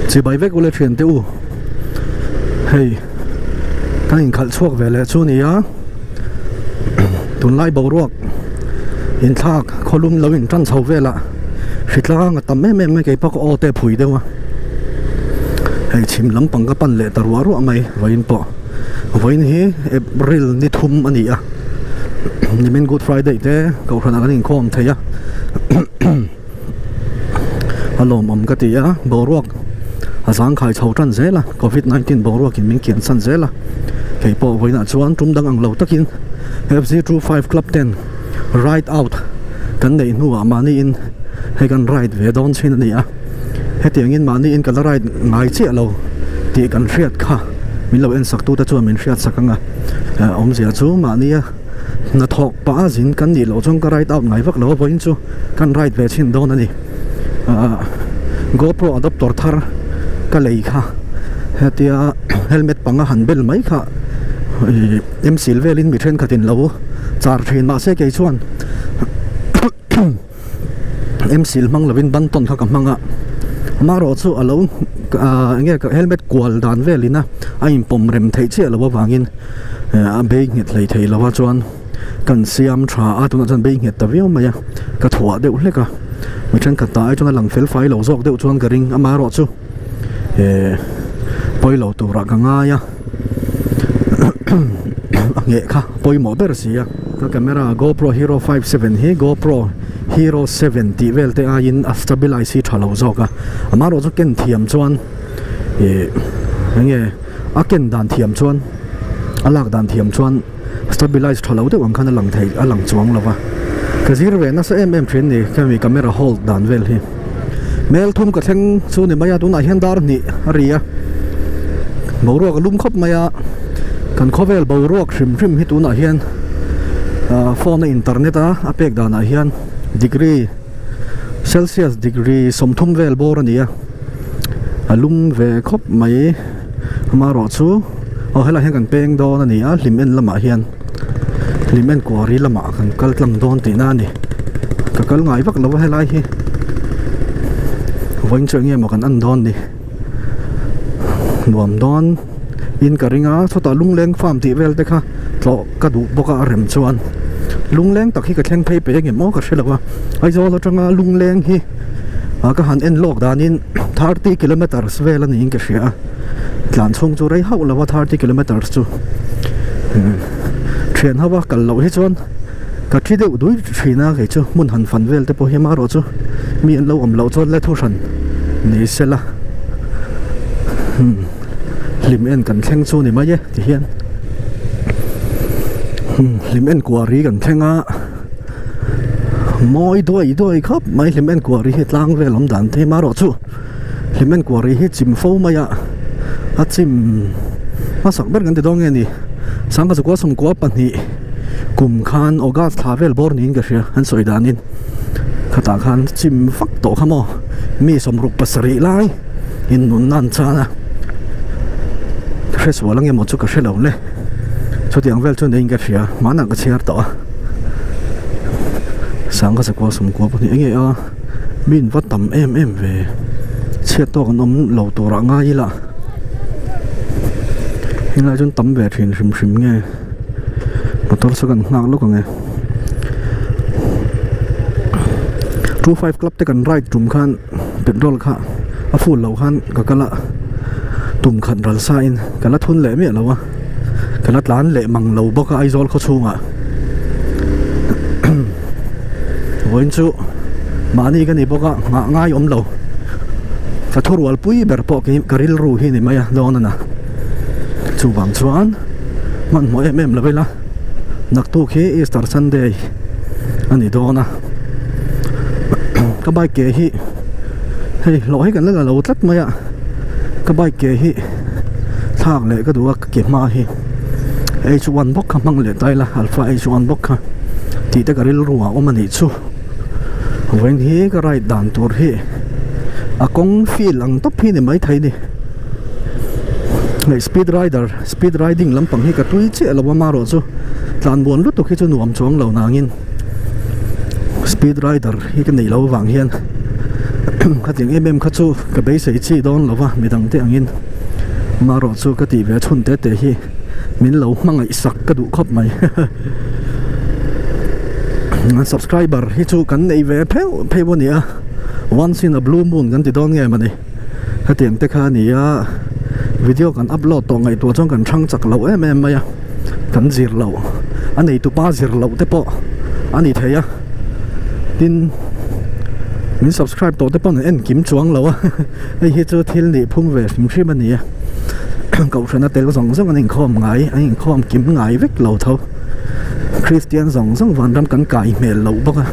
Chibai vek ule thian te u. Hei kan inkhalh chhuak ve leh chu nia tunlai boruak inthlak khawlum lo in tan chho vel ah hritlang a tam em em mai kei pawh ka aw te a phui deuh a hei chhim lampang ka pan leh ta ruah ruah mai vawiin pawh vawiin hi April ni thum a ni a nimin Good Friday te kohhran ah kan inkhawm thei a. A lawmawm ka ti a, boruak a zangkhai chho tan zel a, covid 19 boruakin min kian san zel a, kei pawh vawiinah chuan tum dang ang lo takin F_Z 25 club ten ride out kan neih hnuah mahniin hei kan ride ve dawn chin a ni a, hetiangin mahniin ka la ride ngai chiah lo tih kan hriat kha min lo en sak tute chuan min hriat sak ang a, awmzia chu mahnia. Hnathawk pah a zin kan nih loh chuan ka ride out ngai vak lo a vawiin chu kan ride ve chhin dawn a ni. Ahh GoPro adapter thar ka lei kha hetia helmet panga han bel mai kha ih em sil velin mi thenkhatin lo char thin mahse kei chuan em sil hmang lovin ban tawn kha ka hmang a amaherawh chu a lo ahh eng nge helmet kual dan velin a a inpawm rem theih chiah loh avangin a bei nghet hlei thei lo a chuan kan siam tha a tunah chuan bei nghet ta viau mai a ka thuah deuh hlek a mi thenkhat ta ai chuan a lang fel fai lo zawk deuh chuan ka ring amaherawh chu eh pawilo turah ka ngai a. a ngheh kha pawimawh ber si a ka camera GoPro Hero 5 7 hi GoPro Hero 7 tih vel te aiin a stabilize hi tha lo zawk a amaherawh chu ken thiam chuan ih enge a ken dan thiam chuan a lak dan thiam chuan stabilize tha lo deuh ang khan a lang thei a lang chuang lo va ka zir ve nasa em em thin ni hemi camera hold dan vel hi hmel thum ka thleng chu ni mai a tunah hian dar hnih a ri a boruak a lum khawp mai a kan khawvel boruak hrim hrim hi tunah hian ah phone a internet a a pek danah hian degree celsius degree 30 vel bawr a ni a a lum ve khawp mai amaherawh chu aw helaiah hian kan peng dawn a ni a hlim en lamah hian hlim en kuari lamah kan kal tlang dawn tihna a ni ka kal ngai vak lo a helai hi vawiin chu eng nge maw kan en dawn ni nuam dawn in ka ring a chutah lungleng farm tih vel te kha tlawh ka duh bawk a a rem chuan lungleng tak hi ka thleng phei peih engemaw ka hre lo a Aizawl atanga lungleng hi ah ka han en lawk danin 30 kilometers vel a niin ka hria a tlan chhung chu rei hauh lo a 30 kilometers chu thian ho a kal loh hi chuan ka thi deuh dui thin a kei chu hmun han fan vel te pawh hi amaherawh chu mi an lo awm loh chuan la thu hran ni sela hlim en kan thleng chu ni mai e ti hian hlim en kuari kan thleng a. Mawi duai duai khawp mai hlim enkuari hi tlang vel awm dan te marawh chu hlim enkuari hi chim fo mai a a chim hmasak ber kan ti dawn nge ni sangha chukua sawmkua pahnih kum khan august thla vel bawr niin ka hria an sawi danin khatah khan chim vak tawh kha maw mi sawmruk pasarih lai in nunna an chan a ka hresual ang emaw chu ka hrelo le chutiang vel chu niin ka hria hmanah ka chhiar tawh a. Sangha chakua sawmkua pahnih eng nge a mi in va tam em em ve chhiat tawk an awm lo tur ah ngai ila helai chuan tam ve thin hrim hrim nge motor saw kan nghak lawk ang e 25 club te kan ride tum khan petrol kha a full loh khan ka kal a tum khat ral sa in ka la thun leh miah lo a. Ka la tlan leh mang lo bawk a Aizawl khaw chhungah vawiin chu mahni ka ni bawk a nghah ngai awm lo ka thurual pui ber pawh khi ka rilru hi ni mai a dawn a na chuvang chuan hmanhmawh em em lo ila naktuk hi Easter Sunday a ni dawn a ka bike ke hi hei hlawh hi kan la la lo tlat mai a ka bike ke hi. Thlak leh ka duh a ke hma hi H1 bawk kha hmang leh ta ila Alpha H1 bawk kha tih te ka rilru ah awm a nih chu vawiin hi ka ride dan tur hi a kawng feel ang tawp hi ni maithei ni hei speed rider speed riding lampang hi ka tui chiah lo a marawh chu tlan buan lutuk hi chu nuam chuang lo nangin speed rider hi ka neih loh avang hian. Khatiang em em kha chu ka beisei chi dawn lo va, midang te angin marawh chu ka tih ve chhun te te hi min lo hmangaih sak ka duh khawp mai. Subscriber hi chu kan nei ve pheuh pheuh a ni a, once in a blue moon kan ti dawn nge mawni hetiang te kha a ni a, video kan upload tawh ngaihtuah chuan kan thang chak loh em em mai a, kan zir loh a neitupa zir loh te pawh a ni thei a. Tin, min subscribe tawh te pawn an en kim chuang lo a, hei hi chu thil nih phung ve hrim hrim a ni a, kohhrana tel zawng zawng an inkhawm ngai, an inkhawm kim ngai vek lo tho, Kristian zawng zawng vanram kan kai hmel loh bawk a,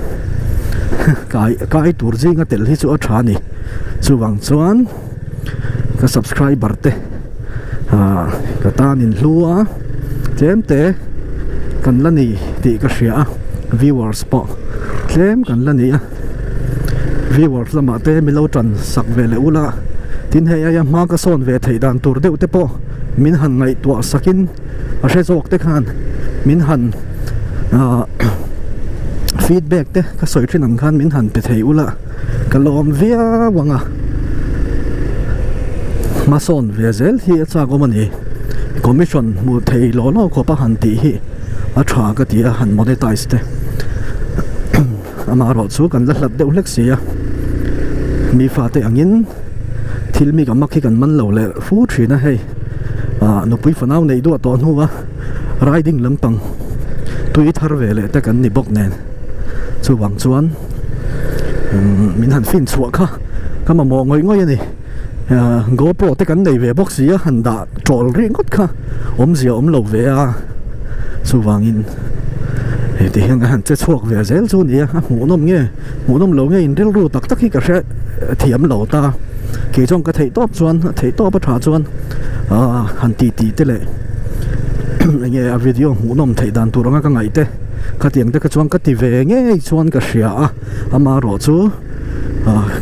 kai kai tur zinga tel hi chu a tha a ni, chuvang chuan ka subscriber te ah ka tan in hlu a tlem te kan la ni tih ka hria a viewers pawh tlem kan la ni a viewers lamah te min lo tan sak ve leh ula tin hei aia hma ka sawn ve theih dan tur deuh te pawh min han ngaihtuah sakin a hre zawk te khan min han ah feedback te ka sawi thin ang khan min han pe thei ula. Ka lawm viau ang a, hmasawn ve zel hi a chak awm a ni. Commission hmuh thei law law khawp a han tih hi a tha ka ti a, han monetize te. Amaherawhchu kan la hlat deuh hlek si a, mi fate angin thil mi ka mak hi kan man lo leh fu thin a hei. Ah nupui fanau neih duah tawh hnu a riding lampang tui thar ve leh te kan ni bawk nen. Chuvang chuan min han fin chhuah kha ka mamawh ngawih ngawih a ni. GoPro te kan nei ve bawk si a, han dah tawl rih ngawt kha awmzia awm lo ve a. Chuvangin hei ti hian kan han che chhuak ve zel chu a ni a, a hmuhnawm nge hmuhnawm lo nge in rilru tak tak hi ka hre thiam lo ta. Kei chuan ka theih tawp chuan a theih tawp a tha chuan han ti ti te leh eng nge a video hmuhnawm theih dan tur anga ka ngaih te. Khatiang te kha chuan ka ti ve ngei chuan ka hria a, amaherawh chu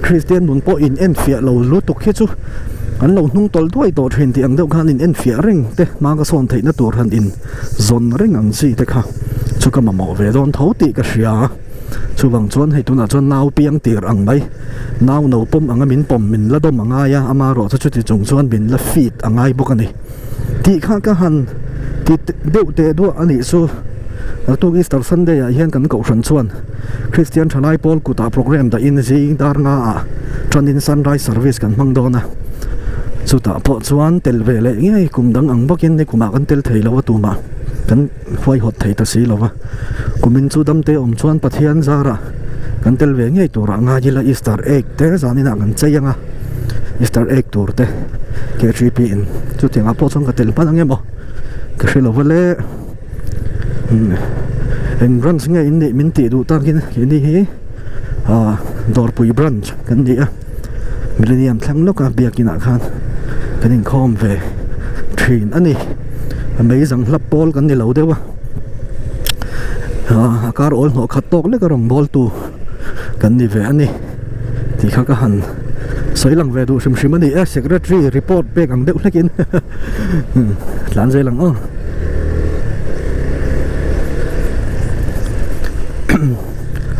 Kristian nun pawh in enfiah lo lutuk hi chu an lo hnung tawlh duai tawh thin tih ang deuh khan in enfiah reng te hma ka sawn theihna tur han in zawn reng ang chi te kha chu ka mamawh ve dawn tho tih ka hria a, chuvang chuan hei tunah chuan nau piang tir ang mai, nau no pawm anga min pawm min la dawm a ngai a, amaherawh chu chuti chung chuan min la feed a ngai bawk a ni. Tih kha ka han ti deuh teh duah a nih chu. Naktuk Easter Sunday ah hian kan kohhran chuan Kristian Thalai Pawl kutah program dahin zing dar nga ah tanin sunrise service kan hmang dawn a. Chutah pawh chuan tel ve leh ngei kum dang ang bawkin ni kumah kan tel thei lo a tumah kan huaihawt thei ta si lo va. Kumin chu damte awm chuan Pathian zarah kan tel ve ngei turah ngai ila Easter egg te zaninah kan chei ang a. Easter egg tur te K3P in chutiang ah pawh chuan ka tel hman ang em aw ka hre lo va le eng branch nge in nih min tih duh takin keini hi ah dawrpui branch kan ni a millennium thleng lawk a biakin ah khan kan inkhawm ve thin a ni a mei zang hlap pawl kan ni lo deuh a ah a kar awl hnawh khat tawk lek a rawn bawl tu kan ni ve a ni. Tih kha ka han sawi lang ve duh hrim hrim a ni e, secretary report pek ang deuh hlekin tlan zel ang aw.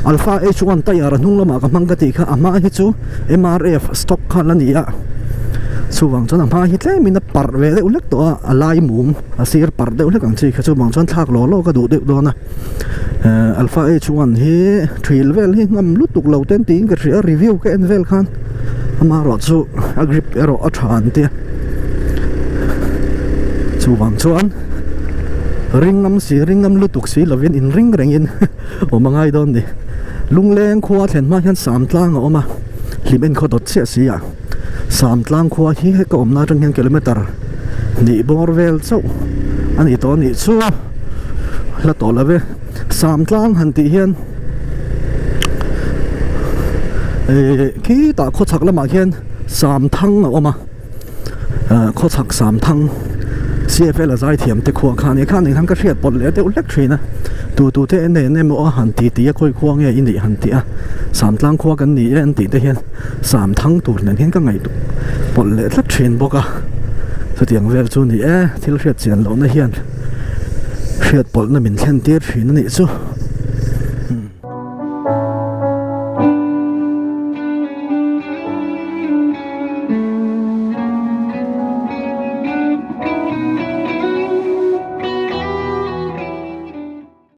Alpha H1 tyre a hnung lamah ka hmang ka tih kha a hma hi chu MRF stock khan a ni a, chuvang chuan a hma hi tlemin a parh ve deuh hlek tawh a, a lai mum a sir parh deuh hlek ang chi kha chuvang chuan thlak law law ka duh deuh dawn a. Alpha H1 hi thil vel hi ngam lutuk lo ten tiin ka hria review ka en vel khan amaherawh chu a grip erawh a tha an tia chuvang chuan ring ngam si ring ngam lutuk si lovin in ring rengin awm a ngai dawn ni lungleng khua thlen hma hian sam tlang a awm a hlim en khaw dawt chiah si a sam tlang khua hi ka awmna atang hian kilometer hnih bawr vel chauh a ni tawh a nih chu. Hla tawh lo ve sam tlang han tih hian eh khitah khawchhak lamah khian sam thang a awm a ah khawchhak sam thang C_F_L a zai thiam te khuah khan eng khan eng khan ka hriat pawlh leh deuh hlek thin a tu tu te en en emaw a han ti ti a khawi khua nge i nih han tih a sam tlang khua kan ni e an tih te hian sam thang tur nen hian ka ngaihtuah pawlh leh tlat thin bawk a chutiang vel chu ni e thil hriat chian lohna hian. Hriat pawlhna min thlen tir thin a nih chu.